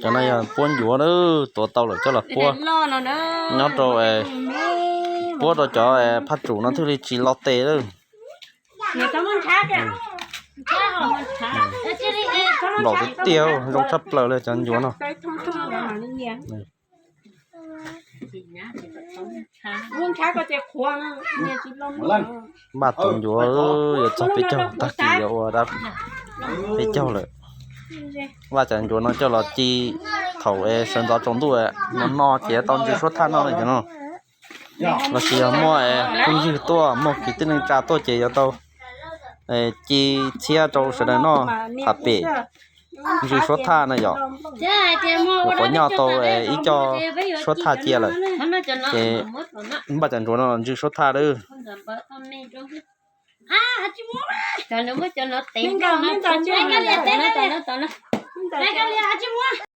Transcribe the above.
Cov no yog puab ncuav lawm, tuav tau lawm coj los puab nyob rau, puab rau cov phaj tsum no thiaj li tsis lo tes lawm. Nplaum tiag tiag, zoo tshaj plaws li cov ncuav no. Npaj tus ncuav yuav txog peb caug, tag kis yuav ua dab peb caug lawm. Npaj cov ncuav no coj los ci thaum sawv ntxov tsaus ntuj no no ces yuav tau ntsws suab thaj noj li cov no. Los sis yog muaj phooj ywg tuaj, muaj kwv tij neej tsa tuaj ces yuav tau ci txhiab rau sawv daws noj tham pem ntsws suab thaj na yom. Nyuam qhuav nyoj tau ib co suab thaj cia lawm, ces npaj cov ncuav no los ntsws suab thaj lawm.